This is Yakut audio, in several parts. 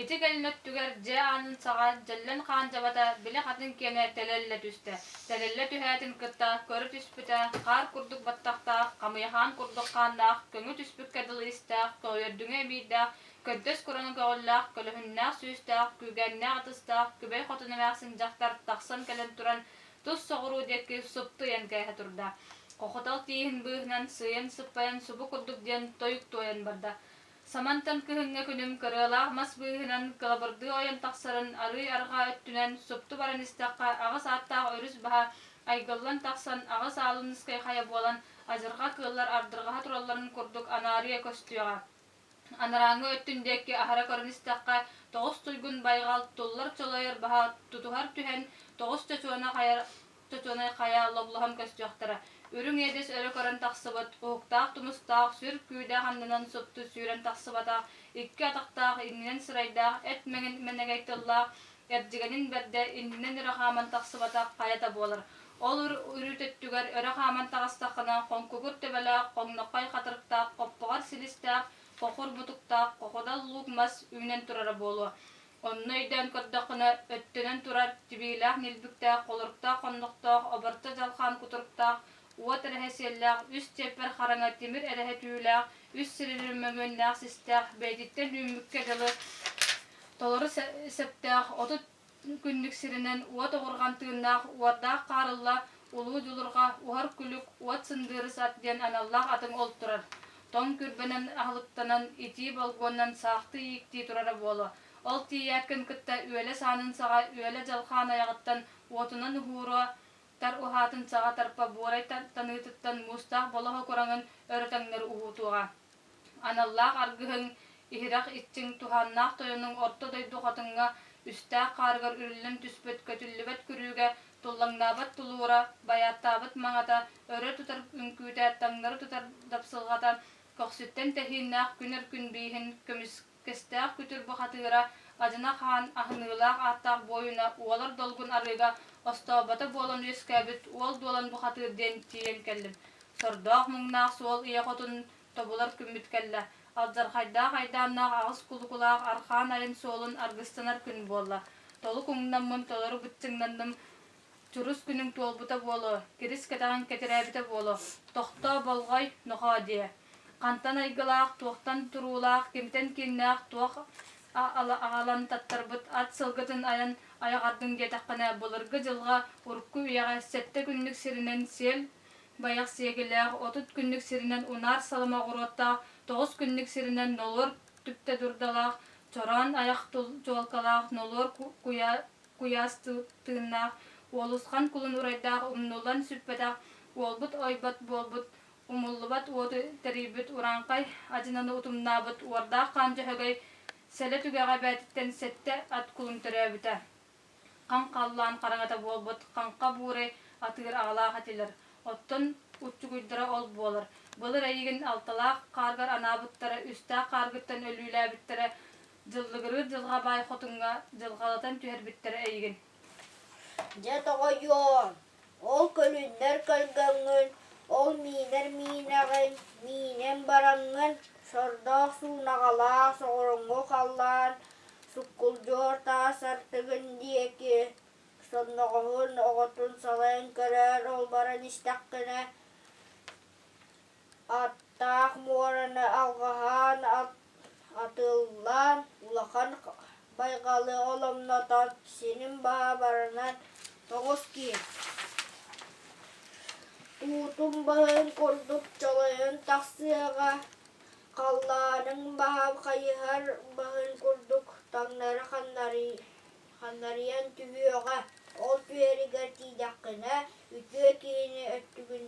Ити кэлин өттүгэр дьиэ аанын саҕа дьэллэн хаан дьабата били хатыҥ киэнэ тэлэллэ түстэ. Тэлэллэ түһээтин кытта көрө түспүтэ, хаар курдук баттахтаах, хамыйахаан курдук хааннаах, көҥү түспүккэ дылы истээх, көҕүөрдүҥү эмиийдээх, көрдөс кураҥы көҕүллээх, көлөһүннээх сүүстээх, күүгээннээх ытыстаах, күбэй хотун эмээхсин дьахтар тахсан кэлэн туран, тус соҕуруу диэки супту ыйан кээһэ турда. Хохотол тииһин быыһынан сыыйан-сыппайан субу курдук диэн тойук туойан барда. Самантан кыһыҥҥы күнүм кырыалаах мас быыһынан кылабырдыы ойон тахсарын арыый арҕаа өттүнэн супту баран истэххэ аҕыс ааттаах өрүс баһа айгыллан тахсан аҕыс аалыныскай хайа буолан адьырҕа кыыллар ардырҕаһа туралларын курдук анаарыйа көстүөҕэ. Анарааҥҥы өттүн диэки аһара көрөн истэххэ, тоҕус туйгун байҕал туллар чолойор баһа тутуһар түһэн, тоҕус чочуона хайа чочуонай хайа логлоһон көстүөхтэрэ. Үрүҥ иэдэс өрө көрөн тахсыбыт, уһуктаах тумустаах, сүр күүдээх аннынан супту сүүрэн тахсыбатах, икки атахтаах, иннинэн сырайдаах, эт мэҥин мэнэгэй тыллаах, эрдьигэнин бэрдэ иннинэн өрө хааман тахсыбатах хайата буолар. Ол үрүт өттүгэр өрө хааман таҕыстаххына, хоҥкугур төбөлөөх, хоҥноххой хатырыктаах, хоппоҕор силистээх, хохур мутуктаах, хохудал луук мас үүнэн турара буолуо. Онно өйдөөн көрдөххүнэ, өттөнөн турар, тибиилээх ньилбиктээх, холоруктаах хоннохтоох, оборто дьалхаан кутуруктаах, уот эрэһэ сиэллээх, үс чиэппэр хараҥа тимир эрэһэ түүлээх, үс сирин мөҥүөннээх систээх, бэйэтиттэн үүммүккэ дылы толору сөптөөх 30 күннүк сиринэн уот оҕурҕан тыыннаах уордаах хаарылла улуу дьулурҕа уһар күлүк уот сындыырыс ат диэн аналлаах атыҥ ол турар. Тоҥ күрбэнэн аһылыктанан итии болгуоннан саахтыы ииктии турара буолуо. Ол тиийээккин кытта үөлэ саанын саҕа үөлэ дьалхаан айаҕыттан уотунан уһууруо тар уһаатын саҕа тарпа буорай таныытыттан муустаах болоһо кураҥын өрө таҥнары уһуутуоҕа. Аналлаах аргыһыҥ, иһирэх иччиҥ, туһааннаах тойонуҥ орто дойду хотуҥҥа үстээх хаарыгар үрүллэн түспүт көтүллүбэт күрүүгэ туллаҥнаабат тулуура, байааттаабыт маҥата, өрө тутар үҥкүүтэ, таҥнары тутар дапсылҕата, көхсүттэн тэһииннээх күн өркүн бииһин көмүскэстээх күтүр бухатыыра, адьына хаан аһыныылаах ааттаах буойуна уолар долгун арыыга остообото буолан үөскээбит уол дуолан бухатыыр диэн тиийэн кэллим. Сордоох муҥнаах суол ийэ хотун тобулар күммүт кэллэ. Алдьархайдаах айдааннаах аҕыс кулукулаах архаан айан суолун аргыстанар күн буолла. Толук уҥнаммын толору быччыҥнанным, чурус күнүҥ туолбута буолуо, кирис кэтэҕин кэтирээбитэ буолуо, тохтоо, болҕой, нохоо диэ. Хантан айгылаах, туохтан туруулаах, кимтэн кииннээх, туох аҕалан таттарбыт ат сылгытын айан айаҕардыҥ диэтэххинэ, былыргы дьылҕа урукку үйэҕэ сэттэ күннүк сиринэн сиэл Байах сиэгилээх, 30 күннүк сиринэн унаар салама оҕуруоттаах, тоҕус күннүк сиринэн нолуор түптэ дурдалаах, чороон айах чуолкалаах, нолуор куйаас тыыннаах, уолусхан кулун урайдаах умнуллан сүппэтэх, уолбут ойбот буолбут, умуллубат уоту тэрийбит урааҥхай адьынаны утумнаабыт уордаах хаан дьөһөгөй сэлэ түгэҕэ эбээтиттэн сэттэ ат кулун төрөөбүтэ. Хаҥ халлаан хараҥата буолбут хаҥха буурай атыыр аҕалаах этилэр, оттон уччугуйдара ол буолар. Былыр эйигин алталаах хааргар анаабыттара, үстээх хааргыттан өлүүлээбиттэрэ, дьыллыгырыыр дьылҕа баай хотуҥҥа дьылҕалатан түһэрбиттэрэ эйигин. Дьэ тоҕойуом, ол көлүннэр көлгөҥҥүн, ол миинэр миинэҕин, миинэн бараҥҥын, сордоох суунаҕалаах соҕурууҥҥу халлаан суккулдьуор таас артыгын диэки сонноҕоһун оҕотун салайан көрөөр ол баран истэххинэ аттаах муораны алҕаһаан атыллаан улахан байҕалы оломнотон синим баһа барынан тоҕус киһи Туутун баһын курдук чолойон тахсыаҕа, халлааныҥ баһа хайыһар баһын курдук таҥнары ханнарыйан түһүөҕэ. Ол түһэригэр тиийдэххинэ, үтүө киһини өттүгүн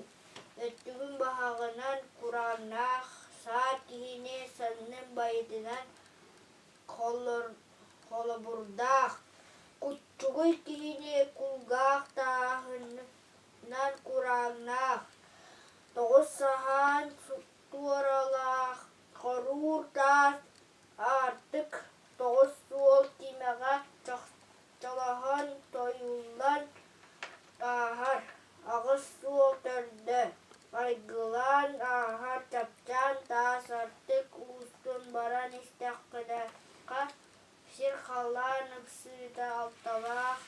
өттүгүн баһаҕынан курааннаах саар киһини саннын байытынан холобурдаах, куччугуй киһини кулгаах тааһынан курааҥнаах, тоҕус саһаан туоралаах хоруур таас аартык тоҕус суол тимэҕэ чолоһон тойуллан ааһар, аҕыс суол төрдө айгылаан ааһар чапчаан таас артык уустун баран истэххинэ, хас Сир-халлаан ыпсыыта алталаах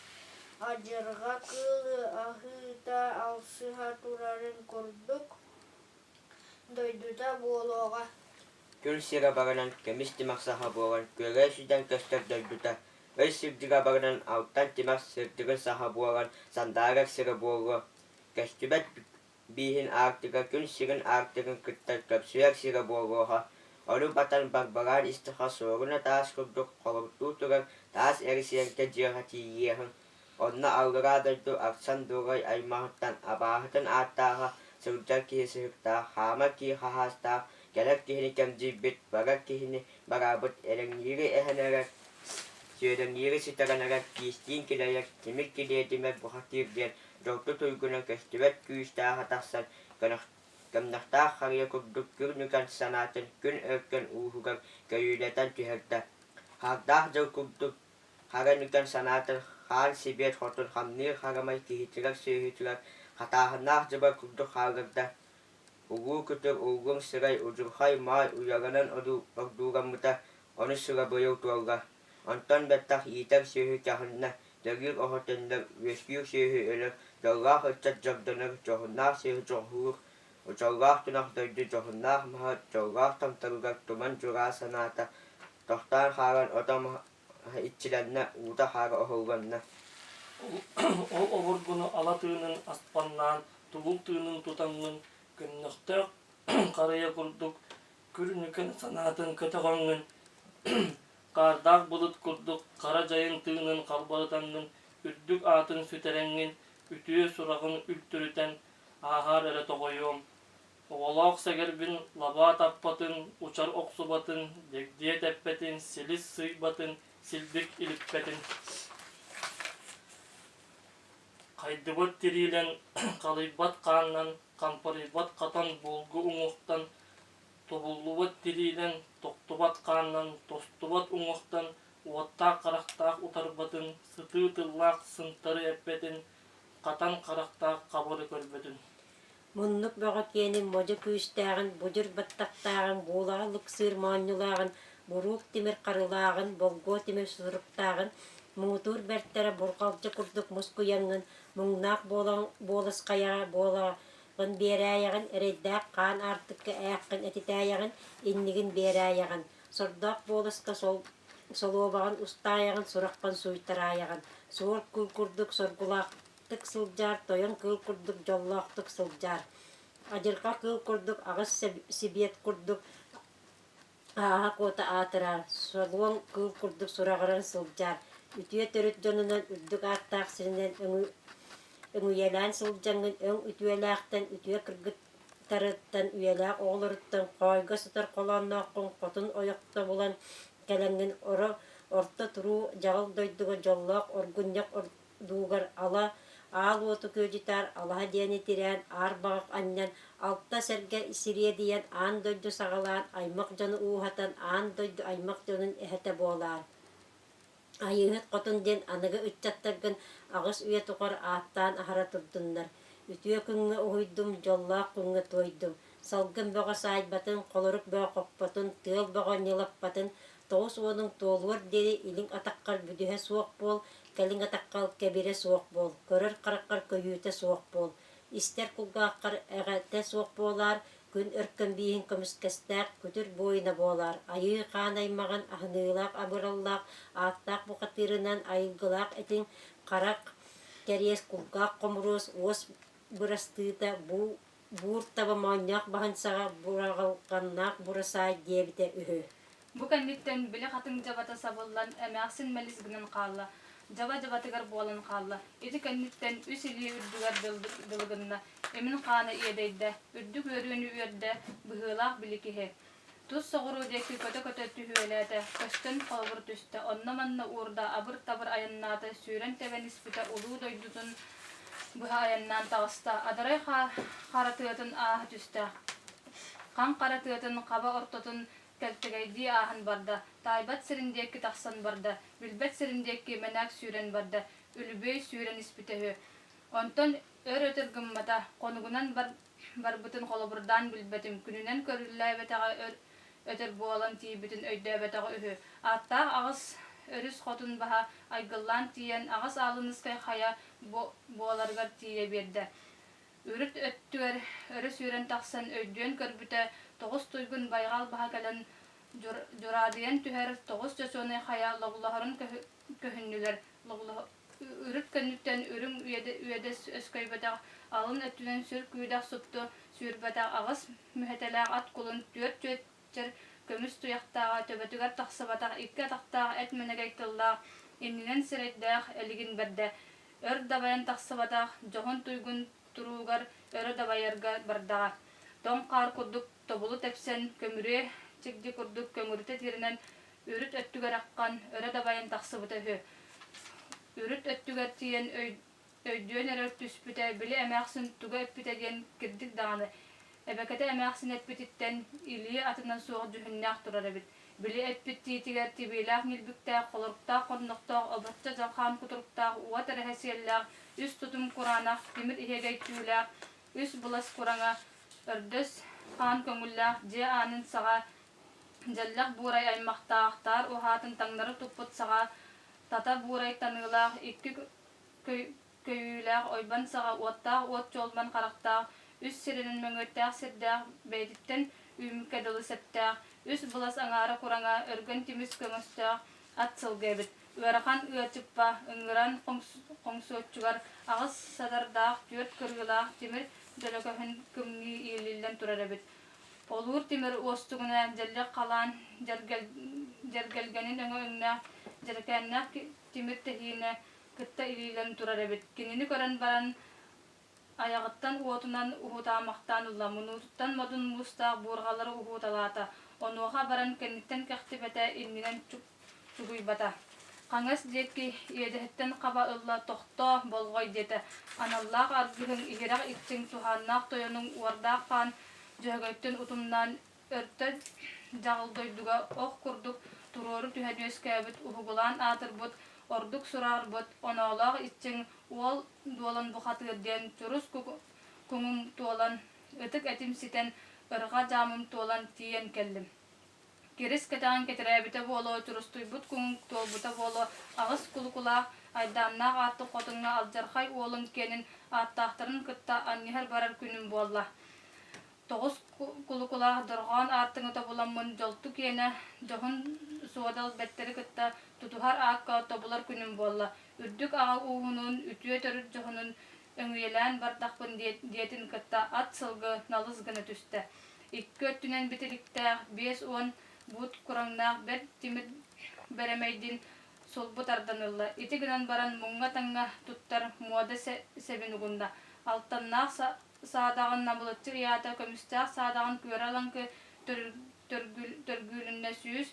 адьырҕа кыыл аһыыта алсыһа турарын курдук дойдута буолуоҕа. Күн сирэ баранан, көмүс тимэх саха буолан, күөрэй сүдэн көстөр дойдута, өй сирдигэ баранан, алтан тимэх сырдыгын саха буолан, сандаарар сирэ буолуо. Көстүбэт бииһин аартыга күн сирин аартыгын кытта көрсүһэр сирэ буолуоҕа. Ону батан барбараан истэххэ суоруна таас курдук холоруктуу турар таас эрэсиэҥкэ дьиэҕэ тиийиэҕиҥ. Онно аллараа дойду Арсан Дуорай аймаҕыттан абааһытын ааттааҕа сылдьар киһи сыһыктаах, хаамар киһи хаһаастаах, кэлэр киһини кэмдьийбит, барар киһини бараабыт, элэҥниири эһэн эрэр, сүөдэҥниири сүтэрэн эрэр, киистиин килэйэр, тимир килиэдимэр бухатыыр диэн дьолту туйгуна көстүбэт күүстээҕэ тахсан, көмнөхтөөх харыйа курдук күр нүкэн санаатын күн өркөн ууһугар көйүүлэтэн түһэрдэ. Хардаах дьыл курдук хара нүкэн санаатын хаан сибиэт хотун хамныыр харамай киһитигэр-сүөһүтүгэр хатааһыннаах дьыбар курдук хаалларда. Улуу күтүр улгум сирэй удьурхай маай уйаранан ордуураммыта, ону сыра быйыл туолла. Онтон бэттэх иитэр сүөһү кэһиннэ, төрүүр оҕо төннөр, үөскүүр сүөһү өлөр, дьоллоох ыччат дьордонор, дьоһуннаах сүөһү дьоһуур, дьоллоох тунах дойду дьоһуннаах маһа, дьоллоох томторугар туман дьураа санаата тохтоон хаалан ото маһа иччилэннэ, уута-хаара оһоллонно. Ол обургуну ала тыынын аспаннаан, тугул тыынын тутаҥҥын, көмнөхтөөх харыйа курдук күр-нүкэн санаатын көтөҕөҥҥүн, хаардаах былыт курдук хара дьайын тыынын халбарытаҥҥын, үрдүк аатын сүтэрэҥҥин, үтүө сураҕын үлтүрүтэн ааһаар эрэ тоҕойуом. Оҕолоох сэгэрбин лабаа таппатын, учар охсубатын, дьэгдьиэ тэппэтин, силис сыыйбатын, силбик илиппэтин. Хайдыбыт тириилэн, халыйбат хааннан, хампарыйбат хатан буолгу уҥуохтан, тобуллубат тириинэн, тохтубат хаанынан, тостубат уҥуохтан, уоттаах харахтаах утарбатын, сытыы тыллаах сынтары эппэтин, хатан харахтаах хабыры көрбөтүн. Муннук бөҕө киэнин модьу күүстээҕин, будьур баттахтааҕын, буулаҕа лыксыыр моонньулааҕын, буруук тимир харылааҕын, болгуо тимир суруктааҕын, муҥутуур бэртэрэ бурҕалдьы курдук мускуйаҥҥын, муҥнаах буолан буолус хайаҕа буола Ҕын биэрээйэҕин, эрэйдээх хаан аартыкка ээххин этитээйэҕин, иннигин биэрээйэҕин, сордоох буоласка сол солуобаҕын устаайаҕын, сураххын сууйтараайаҕын, суор куул курдук соргулаахтык сылдьаар, тойон кыыл курдук дьоллоохтук сылдьаар, адьырҕа кыыл курдук аҕыс сибиэт курдук ааһа куота аатыраар, солуон кыыл курдук сураҕыран сылдьаар, үтүө төрүт дьонунан үрдүк ааттаах сиринэн өҥүйэлээн сылдьаҥҥын өҥ үтүөлээхтэн үтүө кыргыттарыттан үйэлээх оҕолоруттан хоойго сытар холооннооххун хотун ойохто булан кэлэҥҥин оро орто туруу дьаҕыл дойдуга дьоллоох оргунньах дуугар ала аал уоту күөдьүтээр алаһа диэни тирээн аар баҕах анньан алта сэргэ сириэдийэн аан дойду саҕалаан аймах дьону ууһатан аан дойду аймах дьонун эһэтэ буолаар Айыыһыт хотун диэн аныгы ыччаттаргын аҕыс үйэ тухары ааттаан аһара турдуннар. Үтүө күҥҥэ уһуйдум, дьоллоох күҥҥэ туойдум. Салгын бөҕө саайбатын, холорук бөҕө хоппотун, тыал бөҕө ньылаппатын, тоҕус уонуҥ туолуор диэри илиҥ атаххар бүдүһэ суох буол, кэлиҥ атаххар кэбирэ суох буол, көрөр хараххар көйүүтэ суох буол, истэр кулгааххар эҕэтэ суох буолаар, күн өркөн бииһин көмүскэстээх күтүр буойуна буолаар, айыы хаан аймаҕын аһыныылаах абыраллаах ааттаах бухатыырынан айылгылаах этиҥ, харах кэриэс, кулгаах хомуруос, уос бырастыыта, буур таба моонньоох баһын саҕа бураҕалҕаннаах бурасаай диэбитэ үһү. Бу кэнниттэн били хатыҥ дьабата сабыллан, эмээхсин мэлис гынан хаалла, дьаба дьабатыгар буолан хаалла. Ити кэнниттэн үс илии үрдүгэр дылы гынна, имин хаана иэдэйдэ, үрдүк үөрүүнү үөрдэ, быһыылаах били киһи. Тус соҕуруу диэки көтө-көтө түһүөлээтэ, көстөн холобур түстэ, онно-манна уурда, абыр-табыр айаннаата, сүүрэн тэбэн испитэ улуу дойдутун быһа айаннаан таҕыста, адарай хара тыатын ааһа түстэ, хаҥ хара тыатын хаба ортотун кэлтэгэйдии ааһан барда, таайбат сирин диэки тахсан барда, билбэт сирин диэки мэнээк сүүрэн барда, үлүбүөй сүүрэн испитэ үһү. Онтон өр-өтөр гыммата, хонугунан бар барбытын холобурдаан билбэтим, күнүнэн көрүллээбэтэҕэ өр өтөр буолан тиийбитин өйдөөбөтөҕө үһү. Ааттаах аҕыс өрүс хотун баһа айгыллаан тиийэн аҕыс аалыныскай хайа буоларыгар тиийэ биэрдэ. Үрүт өттүгэр өрө сүүрэн тахсан өйдүөн көрбүтэ, тоҕус туйгун байҕал баһа кэлэн дьураадыйан түһэр тоҕус чочуонай хайа лобулоһорун көһүннүлэр. Үрүт кэнниттэн үрүҥ үөдэс өскөйбөтөх, алын өттүнэн сүр күүдэх супту сүүрбэтэх аҕыс мүһэтэлээх ат кулун түөрт түөтчэр көмүс туйахтааҕа төбөтүгэр тахсыбатах икки атахтаах эт мэнэгэй тыллаах, иннинэн сирэйдээх элигин бэрдэ. Өр дабайан тахсыбатах, дьоһун туйгун туруугар өрө дабайарга бардаҕа. Тоҥ хаар курдук тобулу тэпсэн, көмүрүө чигди курдук көҥүрүтэ тирэнэн үрүт өттүгэр аххан, өрө дабайан тахсыбыта үһү. Үрүт өттүгэр тиийэн өйдүөн эрэр түспүтэ, били эмээхсин тугу эппитэ диэн кирдик даҕаны, эбэкэтэ эмээхсин эппититтэн илии атынан суох дьүһүннээх турар эбит. Били эппит тиитигэр тибиилээх ньилбиктээх, холоруктаах хоннохтоох, обоччо дьалхаан кутуруктаах, уот эрэһэ сиэллээх, үс тутум кураанах, тимир иһэгэй түүлээх, үс былас кураҥа, өрдөс хаан көҥүллээх дьиэ аанын саҕа дьэллэх буурай аймахтаах, таар уһаатын таҥнары туппут саҕа тата буурай таныылаах, икки көйүүлээх ойбон саҕа уоттаах уот чуолбан харахтаах, үс сиринэн мөҥүөттээх сирдээх, бэйэтиттэн үүммүккэ дылы сэптээх, үс былас аҥаара кураҥа, өргөн тимис көҥөстөөх ат сылгы эбит. Ыарахан ыачыппа ыҥыран хоҥсуоччугар аҕыс садардаах, түөрт кырыылаах тимир дьөлөкөһүн кымньыы иилиллэн турар эбит. Олуур тимир уостугуна дьэллик халаан дьэргэлгэнин өҥө өҥнөөх дьэрэкээннээх тимир тэһиинэ кытта илиилэн турар эбит. Кинини көрөн баран айаҕыттан уотунан уһуутаамахтаан ылла, мунуутуттан модун муустаах буурҕалары уһууталаата, онуоха баран кэнниттэн кэхтибэтэ, иннинэн чугуйбата. Хаҥас диэки иэдэһиттэн хаба ылла, тохтоо, болҕой диэтэ. Аналлаах аргыһыҥ, иһирэх иччиҥ, туһааннаах тойонуҥ уордаах хаан Дьөһөгөйтөн утумнаан өртө дьаҕыл дойдуга ох курдук туруору түһэн үөскээбит уһугулаан аатырбыт, ордук сураарбыт, оноолоох иччиҥ уол дуолан бухатыыр диэн чурус куҥум туолан, ытык этим ситэн, ырҕа дьаамым туолан тиийэн кэллим. Кирис кэтэҕин кэтирээбитэ буолуо, чурустуйбут куҥ туолбута буолуо, аҕыс кулукулаах, айдааннаах аартык хотуҥҥа алдьархай уолун киэнин ааттаахтарын кытта анньыһар барар күнүм буолла. Тоҕус кулукулаах дорҕоон аартыҥы тобуламмын дьолту киэнэ дьоһун суодал бэттэри кытта тутуһар аакка тобулар күнүм буолла. Үрдүк аҕа ууһунун, үтүө төрүт дьоһунун өҥүйэлээн бардахпын диэтин кытта ат сылгы налыс гына түстэ. Икки өттүнэн битириктээх, 50 буут кураҥнаах бэрт тимир бэрэмэйдин сулбу тардан ылла. Ити гынан баран муҥҥа-таҥҥа туттар муода сэбин угунна. Алтаннаах саадаҕын намылыччы ыйаата, көмүстээх саадаҕын күөрэ алаҥкы төргүүлүннэ сүүс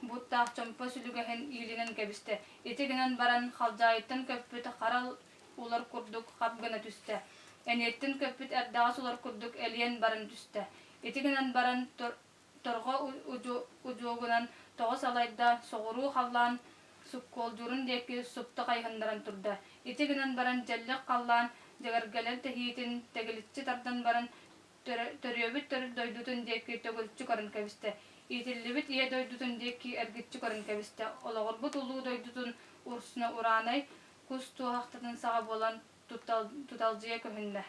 бууттаах чомпо сүлүгэһин иилинэн кэбистэ. Ити гынан баран халдьаайыттан көппүт хара улар курдук хап гына түстэ. Эниэттэн көппүт эрдэҕэс улар курдук элийэн баран түстэ. Ити гынан баран торҕо удьуогунан тоҕо салайда, соҕуруу халлаан суккуолдьуурун диэки супту хайыһыннаран турда. Ити гынан баран дьэллик халлаан дьэгэлгэлэр тэһиитин тэгиличчи тардан баран төрүөбүт төрүт дойдутун диэки төгүлчү көрөн кэбистэ. Иитиллибит ийэ дойдутун диэки эргиччи көрөн кэбистэ. Олоҕурбут улуу дойдутун урсуна ураанай кус туоһахтатын саҕа буолан туталдьыйа көһүннэ.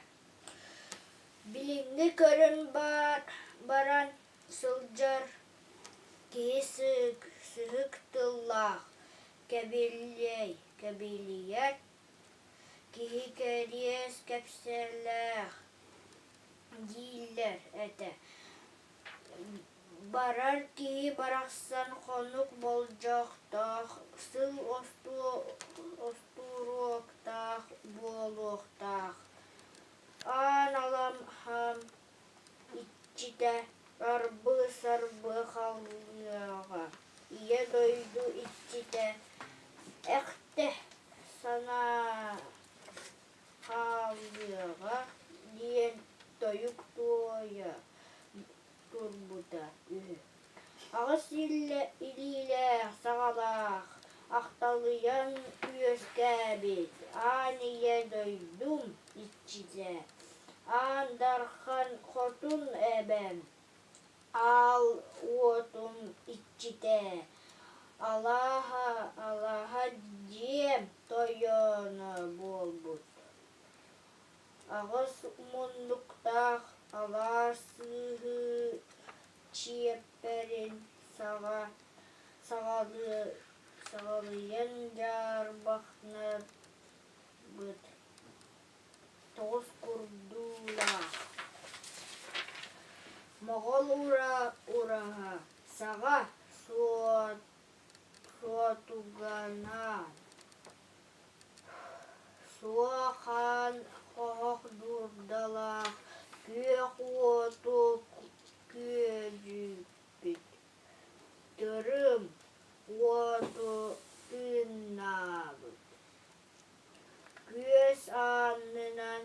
Билиҥҥи көрөн баран сылдьар киһи сыһык тыллаах, кэбилиэй, кэбилийэр киһи кэриэс кэпсэллээх дииллэр этэ. Барар киһи барахсан хонук болдьохтоох, сыл остуруоктаах буолуохтаах Аан аламһам иччитэ арбы-сарбы халлыаҕа, Ийэ дойду иччитэ эхтэ санаа хааллыаҕа диэн тойук туойа турбута үһү. Аҕыс илиилээх, саҕалаах, ахталыйан үөскээбит аан ийэ дойдум иччитэ, Аан Дархан хотун эбэм, аал уотум иччитэ. Алааһа алаһа дьиэм тойоно буолбут Аҕыс муннуктаах алаас сыыһы чиэппэрин саҕа саҕалыйан дьаарбахнарбыт тоҕус курдуулаах Моҕол ураһа саҕа суотуганаан Суо хаан хоһох дурдалаах күөх уоту күөдьүйбүт, тырым уоту тыыннаабыт, күөс аннынан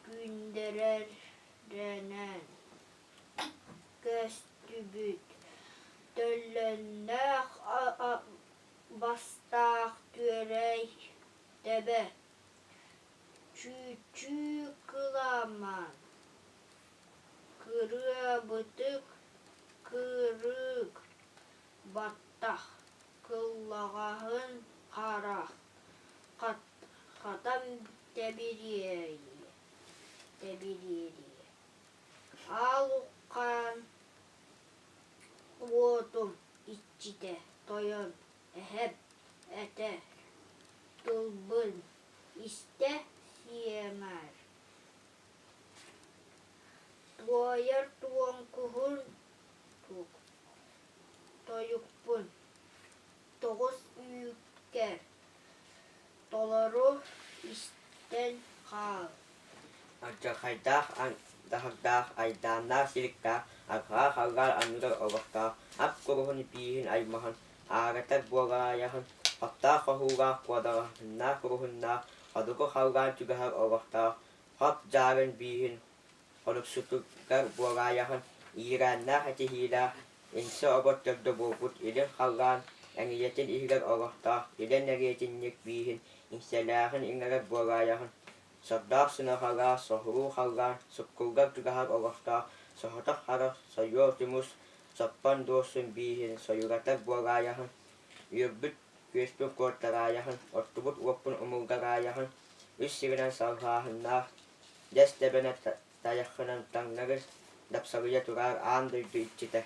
күндэрэрэнэн көстүбүт, төлөннөөх бастаах түөрэй тэбэ, чүүчүү кыламан, кырыабытык кырык баттах, кыллаҕаһын харах, хатан тэбириэриэ, Аал уххаан уотум иччитэ тойон эһэм этэ тылбын истэ сиэмэр Туойар туоҥкуһун тойукпун тоҕус үүккэр толору истэн хаал Алдьархайдаах даһардаах, айдааннаах силиктээх, арҕаа халлаан анныгар олохтоох, ап куруһун бииһин аймаһын, ааратар буолаайаһын, оттоох хоһуулаах куодаҕаһыннаах куруһуннаах, хотугу халлаан түгэһэр олохтоох, хоп дьаарын бииһин хонуксутугар буолаайаһын, иирээннээх этиһиилээх, инсэ обот төрдө буолбут илин халлаан эҥийэтин иһигэр олохтоох илин эриэтинньик бииһин иҥсэлээҕин иҥэрэр буолаайаһын, Сордоох сыҥаһалаах соһуруу халлаан суккулгар чугаһар олохтоох соһотох харах сойуо тумус соппон дуосун бииһин сойуратар буолаайаһын, үөрбүт күөспүн куоттараайаһын, оттубут уоппун умулгараайаһын, үс сиринэн салҕааһыннаах дьэс тэбэнэ тайаххынан таҥнары дапсарыйа турар аан дойду иччитэ.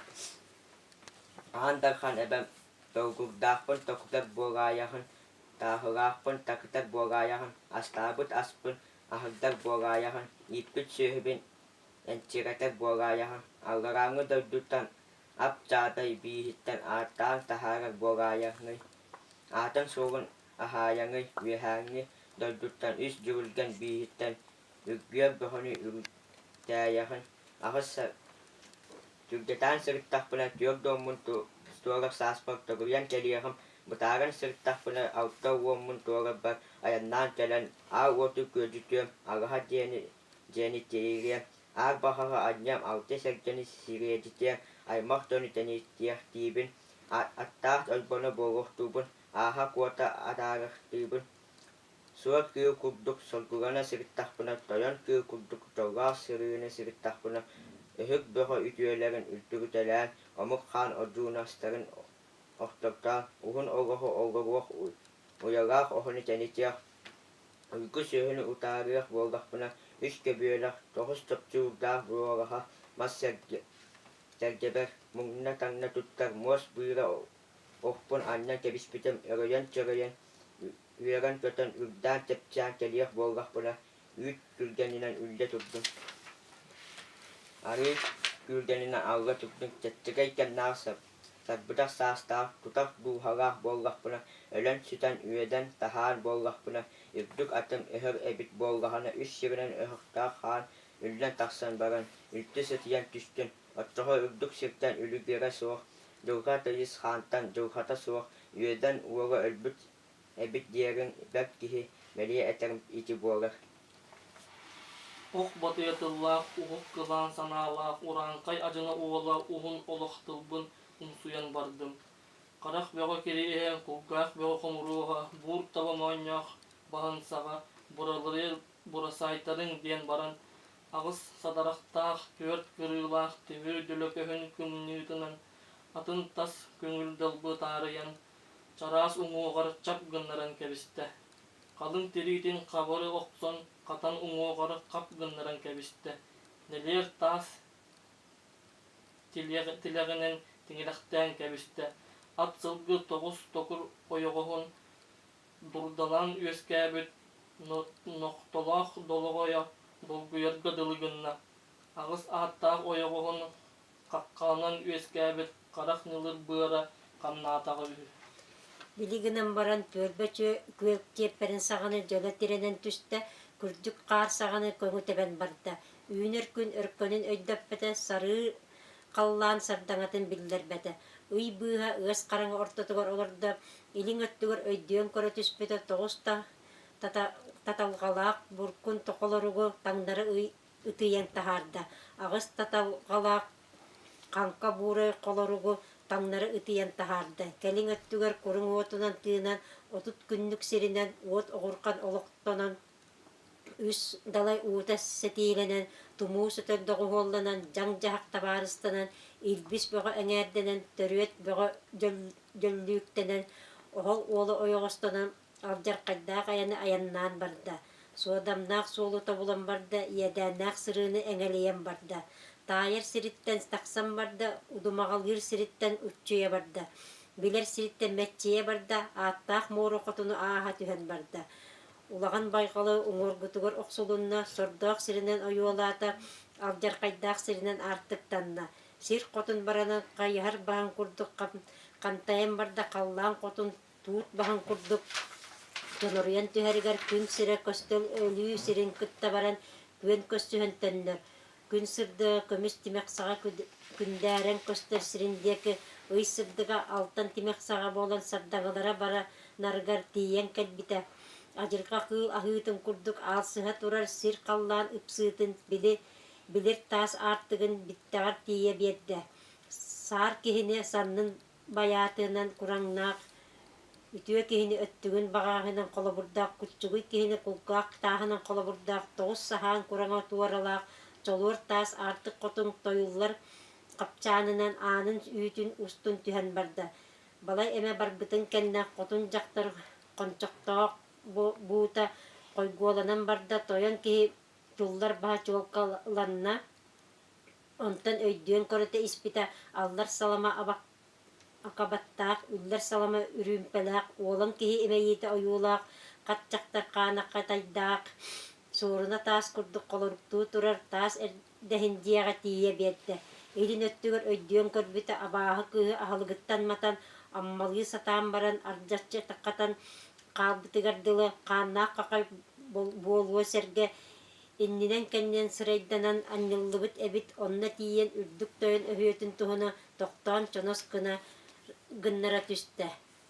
Аан Дархан эбэм долгурдаахпын токутар буолаайаһын, Тааһылаахпын такытар буолаайаҕын, астаабыт аспын аһырдар буолаайаҕын, ииппит сүөһүбүн энчирэтэр буолаайаҕын, алларааҥҥы дойдуттан ап дьаатай бииһиттэн ааттаан таһаарар буолаайаҥый, аатын-суолун аһаайаҥый, үөһээҥҥи дойдуттан үс дьүрүлгэн бииһиттэн үргүөр бөҕөнү үрүтээйэҕин, аҕыс Түргэтээн сырыттахпына түөрт уоммун туорар сааспар төгүрүйэн кэлиэҕим, бытааран сырыттахпына алта уоммун туорарбар айаннаан кэлэн аар уоту күөдьүтүөм, аҕаһа диэни дьиэни тиэйириэм, аар баҕаҕа анньыам, алта сэргэни сириэдитиэм, аймах дьону тэнитиэхтиибин, аттаах ойбоно буолуохтуубун, ааһа куота атаарыахтыыбын Суор кыыл курдук соргулана сырыттахпына, тойон кыыл курдук дьоллоох сырыыны сырыттахпына, өһүк бөҕө үтүөлэрин үлтүрүтэлээн, омук хаан одьуунастарын охтортоон, уһун олоҕу олоруох, уйалаах оһону тэнитиэх, уйгу сүөһүнү утаарыах буоллахпына, үс көбүөлэх, тоҕус чопчуурдаах буруолаһа мас сэргэбэр муҥна-таҥна туттар муос быыра охпун анньан кэбиспитим өрөйөн-чөрөйөн, үөрэн-көтөн, үрдээн-чэпчээн кэлиэх буоллахпына, үүт күргэнинэн үллэ турдум. Арыы күргэнинэн алла турдум, чэпчэкэй кэмнээх сарбыдах саастаах, тутах дууһалаах буоллахпына, өлөн-сүтэн, үөдэн таһаар буоллахпына, үрдүк атым өһөр эбит буоллаҕына, үс сиринэн өһөхтөөх хаан үллэн тахсан баран, үлтү сытыйан түстүн, оччоҕо үрдүк сиртэн үлүгэрэ суох, дьылҕа тыйыс хаантан дьылҕата суох үөдэн уола өлбүт эбит диэриҥ бэрт киһи бэлиэ этэрим ити буолар. Ох батыйа тыллаах, уһук кылаан санаалаах урааҥхай адьына уола уһун олох тылбын умсуйан бардым. Харах бөҕө кириэһэ, кулгаах бөҕө хомуруоһа, буур таба моонньоох баһын саҕа бураларыйа бурасаайтарыҥ диэн баран аҕыс садарахтаах, түөрт кырыылаах тимир дөлөкөһүн кымньыытынан атын тас көҥүл далбы таарыйан. Чараас уҥуоҕар чап гыннаран кэбистэ, халыҥ тириитин хабары охсон хатан уҥуоҕар хап гыннаран кэбистэ, нэлиэр таас тилэҕинэн тиҥилэхтээн кэбистэ, ат сылгы тоҕус токур ойоҕоһун дурдалаан үөскээбит нохтолоох долоҕойо долгуйарга дылы гынна, аҕыс ааттаах ойоҕоһун хаххаланан үөскээбит харах ньылыр быара хамнаатаҕа үһү. Били гынан баран түөлбэ күөл чиэппэрин саҕаны дьөлө тирэнэн түстэ, күрдьүк хаар саҕаны көҥү тэбэн барда. Үүнэр күн өркөнүн өйдөппөтө, сарыы халлаан сардаҥатын биллэрбэтэ. Ый быыһа ыас хараҥа ортотугар олордо, илиҥ өттүгэр өйдүөн көрө түспүтэ тоҕус да таталҕалаах буркун тохолоругу таҥнары ый ытыйан таһаарда, аҕыс таталҕалаах хаҥка буурай холоругу таҥнары ытыйан таһаарда, кэлиҥ өттүгэр куруҥ уотунан тыынан, 30 күннүк сиринэн уот оҕурхан олохтонон, үс далай уута сэтиилэнэн, тумуу сөтөл доҕуһуолланан, дьаҥ-дьаһах табаарыстанан, илбис бөҕө эҥээрдэнэн, төрүөт бөҕө дьөллүүктэнэн, оһол уола ойоҕостонон, алдьархайдаах айаны айаннаан барда, суодамнаах суолу тобулан барда, иэдээннээх сырыыны эҥэлийэн барда, таайар сириттэн тахсан барда, удумаҕалыыр сириттэн уччуйа барда, билэр сириттэн мэччийэ барда, ааттаах муора хотуну ааһа түһэн барда. Улахан байҕалы уҥуоргутугар охсулунна, сордоох сиринэн ойуолаата, алдьархайдаах сиринэн аартыктанна. Сир хотун баранан хайыһар баһын курдук хантайан барда, халлаан хотун туут баһын курдук тоноруйан түһэригэр күн сирэ көстөн өлүү сирин кытта баран күөн көрсүһэн төннөр. Күн сырдыга көмүс тимэх саҕа күндээрэн көстөр сирин диэки ый сырдыга алтан тимэх саҕа буолан сардаҥалара бара нарыгар тиийэн кэлбитэ. Адьырҕа кыыл аһыытын курдук аалсыһа турар сир халлаан ыпсыытын били билир таас аартыгын биттэҕэр тиийэ биэрдэ. Саар киһини саннын байаатынан кураҥнаах, үтүө киһини өттүгүн баҕааһынан холобурдаах, куччугуй киһини кулгаах тааһынан холобурдаах, тоҕус саһаан кураҥа туоралаах, чолуор таас аартык хотун тойуллар хапчаанынан аанын үүтүн устун түһэн барда. Балай эмэ барбытын кэннэ хотун дьахтар хончохтоох буута хойгуоланан барда, тойон киһи туллар баһа чуолкаланна, Онтон өйдүөн көрүтэ испитэ аллар салама акабаттаах, үллэр салама үрүүмпэлээх, уолан киһи имэйиитэ ойуулаах, хат дьахтар хаана хатайдаах, суоруна таас курдук холоруктуу турар таас эрдэһин дьиэҕэ тиийэ биэрдэ. Илин өттүгэр өйдүөн көрбүтэ абааһы кыыһы аһылыгыттан матан, аммалыы сатаан баран ардьаччы хатан хаалбытыгар дылы хааннаах хахай буолуо сэргэ Иннинэн-кэннинэн сырайданан анньыллыбыт эбит, онно тиийэн үрдүк тойон өһүөтүн туһуна тохтоон чонос гына гыннара түстэ.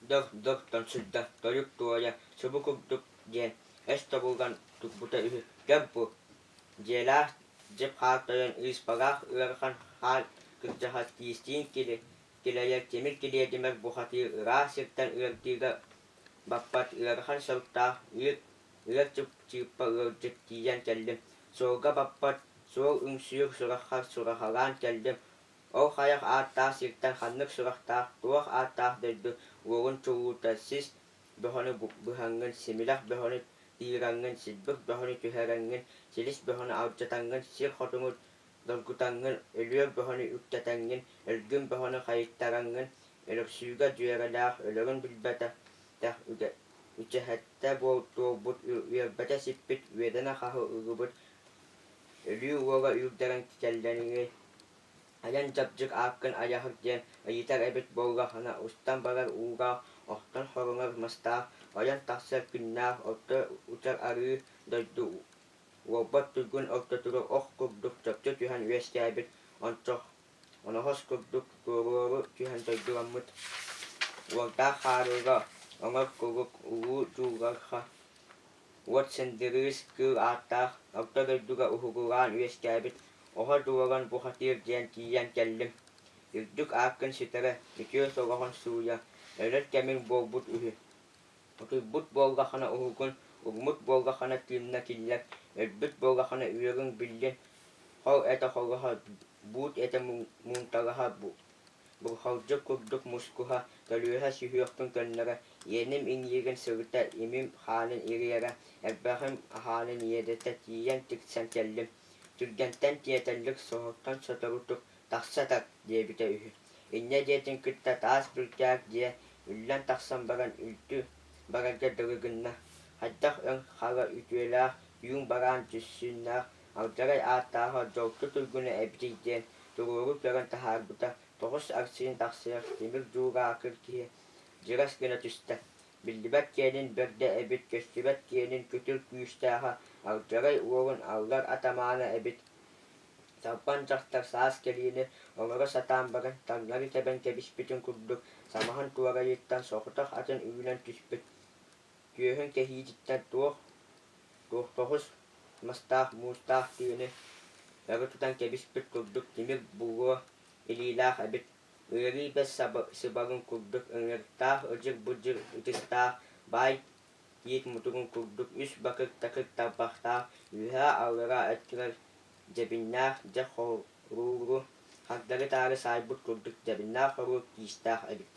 Дох-дох тоҥсуйда, тойук туойа, субу курдук диэн өс тобуллан турбута үһү. Кэм бу, дьиэлээх дьип хаар тойон ыыспалаах ыарахан хаар кырдьаҕас тиистиин килэйэр тимир килиэдимэр бухатыыр ыраах сиртэн ыардыыга баппат ыарахан соруктаах ыыр Ыар чыпчыыппа ыалдьыт тиийэн кэллим, суолга баппат суол үҥсүүр сураххар сураһалаан кэллим, ол хайах ааттаах сиртэн ханнык сурахтаах, туох ааттаах дойду уолун чулуута сис бөҕөнү быһаҥҥын, симилэх бөҕөнү тыыраҥҥын, силбик бөҕөнү түһэрэҥҥин, силис бөҕөнү алдьатаҥҥын, сир хотуҥу доргутаҥҥын, өлүөр бөҕөнү үктэтэҥҥин, өлгүн бөҕөнү хайыттараҥҥын, өлөрсүүгэ дьүөрэлээх өлөрүн билбэтэх Үчэһэттэ туолбут, үөрбэтэ сиппит, үөдэнэ хаһы ылыбыт, өлүү уола үүрдэрэн кэллэниҥий, айан дьабдьык ааккын айаһык диэн ыйытар эбит буоллахына, устан барар уугаах, охтон хоруҥар мастаах, ойон тахсар күннээх орто утар арыы дойду уолбат туйгун ортотугар ох курдук чопчу түһэн үөскээбит ончох Оноһос курдук туруору түһэн дойдуламмыт уордаах хаарыга оҥор куруук улуу дьулҕарха уот сындырыыс кыыл ааттаах орто дойдуга уһугулаан үөскээбит оһо дуолан бухатыыр диэн тиийэн кэллим. Үрдүк ааккын сүтэрэ, үтүө солоҕун сууйа, өлөр кэмиҥ буолбут үһү. Утуйбут буоллаххына уһугун, угмут буоллаххына тыынна киллэр, өлбүт буоллаххына үөрүҥ биллин, хол этэ холоһо, буут этэ муунталаһа. Бурҕалдьы курдук мускуһа, көлүөһэ сүһүөхпүн көннөрө, иэним иҥиирин сырыта, имим хаанын ириэрэ, эрбэҕим хаанын иэдэтэ тиийэн тиксэн кэллим. Түргэнтэн тиэтэллик соһуттан соторутук тахса тар диэбитэ үһү. Инньэ диэтин кытта таас бүркээк дьиэ үллэн тахсан баран үлтү барарга дылы гынна. Хайдах өҥ хара үтүөлээх, түүн бараан дьүссүннээх, алдьарай ааттааҕа дьолку туйгуна эбитий диэн туруору көрөн таһаарбыта тоҕус арсыын тахсыах тимир дьуураакыр киһи дьырас гына түстэ. Биллибэт киэнин бэрдэ эбит, көстүбэт киэнин күтүр күүстээҕэ, алдьарай уолун аллар атамаана эбит. Салпан дьахтар саас кэлиини оҥоро сатаан баран таҥнары тэбэн кэбиспитин курдук самаһын туорайыттан соҕотох атын үүнэн түспүт Түөһүн кэһиититтэн туох туохтоҕус мастаах муустаах тыаны өрө тутан кэбиспит курдук тимир буруо илиилээх эбит. Ыарыы бэс сыбарын курдук ыҥырыктаах ыдьыр-быдьыр ытыстаах баай тиит мутугун курдук үс бакыр-такыр тарбахтаах үөһээ-аллараа өттүгэр дьэбиннээх дьэ хорууру хардары-таары саайбыт курдук дьэбиннээх хоруоп тиистээх эбит.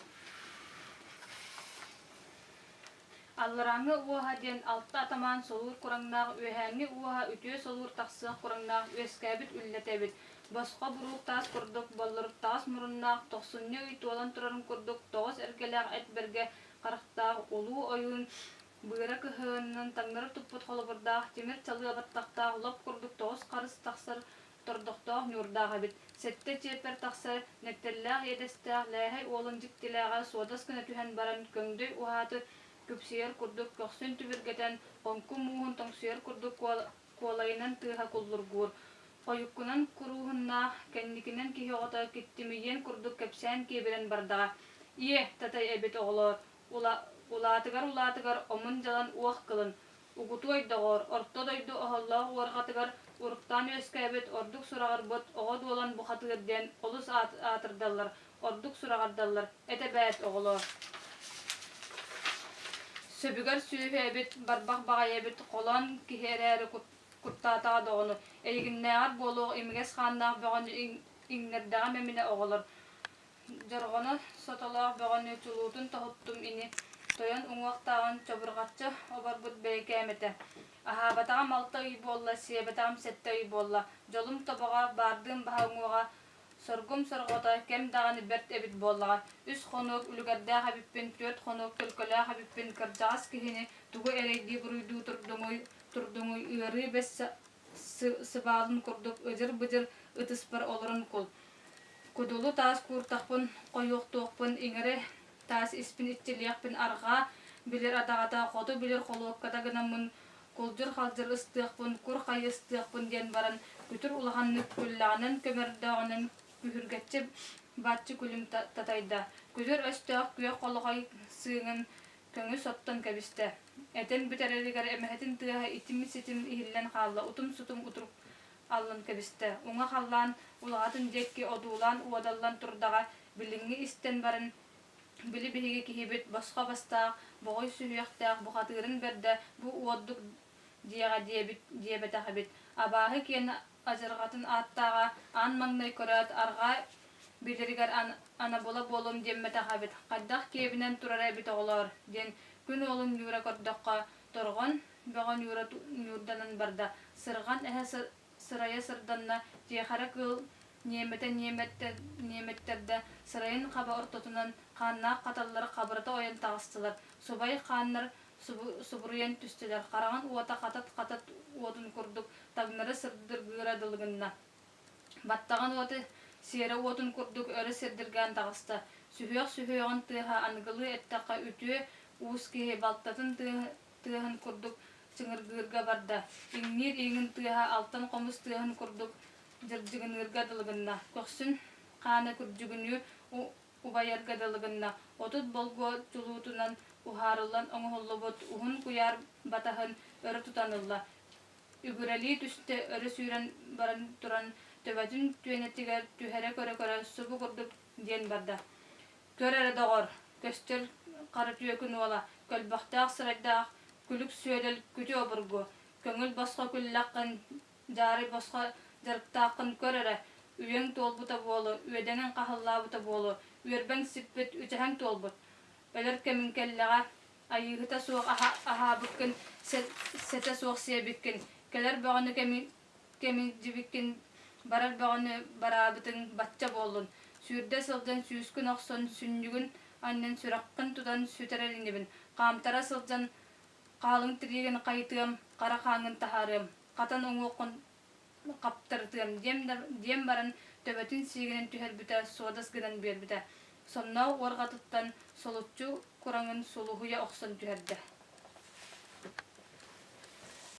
Алларааҥҥы уоһа диэн алта атамаан солуур кураҥнаах, үөһээҥҥи уоһа үтүө солуур тахсыах кураҥнаах үөскээбит үллэтэ эбит. Босхо буруук таас курдук, боллоруттаҕас муруннаах, тохсунньу ый туолан турарын курдук тоҕус эргэлээх эт бэргэ харахтаах улуу ойуун быара кыһыанынан таҥнары туппут холобурдаах тимир чалыа баттахтаах лоп курдук тоҕус харыс тахсар тордохтоох ньуурдаах эбит. Сэттэ чиэппэр тахсар нэктэллээх иэдэстээх Лээһэй уолун дьиктилээҕэ суодас гына түһэн баран көҥдөй уһааты күпсүйэр курдук көхсүн түбүргэтэн, хоҥку мууһун тоҥсуйар курдук куолайынан тыаһа куллургуур. Хойуккунан курууһуннаах, кэнникинэн киһи оҕото киттимийиэн курдук кэпсээн киэбирэн бардаҕа. Ийэ, татай эбит оҕолоор, улаатыгар-улаатыгар омун-дьалан уох кылын, Угутуой доҕоор, орто дойду оһоллоох уорҕатыгар уруктаан үөскээбит ордук сураҕырбыт оҕо дуолан бухатыыр диэн олус аатырдаллар, ордук сураҕырдаллар, этэ бээт оҕолоор. Сөбүгэр сүөһү эбит, барбах баҕайы эбит, холоон киһи эрээри куттаатаҕа доҕону, эйигиннээҕэр буолуох имигэс хааннаах бөҕөнү иҥнэрдэҕим эминэ оҕолор Дьорҕоно сотолоох бөҕөнү чулуутун тоһуттум ини, тойон уҥуохтааҕын чобурҕаччы оборбут бэйэкээм этэ. Аһаабатаҕым алта ый буолла, сиэбэтэҕим сэттэ ый буолла, дьолум тобоҕо, баардыым баһа уҥуоҕа, соргум сорҕото кэм даҕаны бэрт эбит буоллаҕа. Үс хонук үлүгэрдээх эбиппин, түөрт хонук төлкөлөөх эбиппин, кырдьаҕас киһини тугу эрэйдии-буруйдуу турдуҥуй, турдуҥуй, ыарыы бэс сыбаалын курдук ыдьыр-быдьыр ытыспар олорон кул. Кудулу таас кууртахпын, хойуохтуохпун, иҥэрэ таас испин иччилиэхпин арҕаа билэр адаҕата, хоту билэр холуокката гынаммын кулдьур-халдьыр ыстыахпын, кур хайы ыстыахпын диэн баран күтүр улаханнык күллэҕинэн көмөрдөөҕүнэн күһүргэччи бааччы күлүм татайда. Күтүр өстөөх күөх холоҕой сыыҥын көҥү соттон кэбистэ. Этэн бүтэрэригэр эмэһэтин тыаһа итим-ситим иһиллэн хаалла, утум-сутум утурук аллан кэбистэ. Уҥа халлаан улаҕатын диэки одуулаан уодаллан турдаҕа, билиҥҥи истэн баран, били биһиги киһибит босхо бастаах, боҕой сүһүөхтээх бухатыырын бэрдэ бу уордук диэҕэ диэбит диэбэтэх эбит. Абааһы киэн адьырҕатын ааттааҕа аан маҥнай көрөөт арҕаа билэригэр анабыла буолуом диэммэтэх эбит, хайдах киэбинэн турара эбит оҕолоор диэн күн уолун ньуура көрдөххө торҕон бөҕө ньуура ньуурданан барда, сырҕан эһэ сырайа сырданна, тиэхэрэ кыыл ньиэмэтэ ньиэмэттэрдэ сырайын хаба ортотунан хааннаах хаталлар хабырата ойон таҕыстылар, субай хааннар субуруйан түстүлэр, хараҕын уота хатат-хатат уотун курдук таҥнары сырдыргыыра дылы гынна. Баттаҕын уота сиэрэ уотун курдук өрө сирдиргээн таҕыста. Сүһүөх сүһүөҕүн тыаһа аныгылыы эттэххэ үтүө уус киһи балтатын тыаһын курдук чыҥыргыырга барда. Иҥниир иҥин тыаһа алтан хомус тыаһын курдук дьырдьыгыныырга дылы гынна. Көхсүн хаана күрдьүгүнүү убайарга дылы гынна. 30 болгуо чулуутунан уһаарыллан оҥоһуллубут уһун куйаар батаһын өрө тутан ылла. Үгүрэлии түстэ, өрө сүүрэн баран туран төбөтүн түөнэтигэр түһэрэ көрө-көрө субу курдук диэн барда: «Көр эрэ, доҕор, көстөр хара түөкүн уола, көлбөхтөөх сырайдаах күлүк сүөдэл күтү обургу, көҥүл босхо күллэххин, дьаарай босхо дьарыктааххын көр эрэ. Үйэҥ туолбута буолуо, үөдэҥиҥ хаһыллаабыта буолуо, үөрбэҥ сиппит, үчэһэҥ туолбут. Өлөр кэмиҥ кэллэҕэ, айыыһыта суох аһаабыккын, сэтэ суох сиэбиккин, кэлэр бөҕөнү кэмилдьибиккин, барар бөҕөнү бараабытыҥ бачча буоллун. Сүүрдэ сылдьан сүүскүн охсон, сүнньүгүн анньан сүрэххин тутан сүтэрэр инибин, хаамтара сылдьан хаалыҥ тириигин хайытыам, хара хааҥҥын таһаарыам, хатан уҥуоххун хаптарытыам диэн баран төбөтүн сиигинэн түһэрбитэ, суодас гынан биэрбитэ, сонноох уорҕатыттан солуччу кураҥын сулуһуйа охсон түһэрдэ.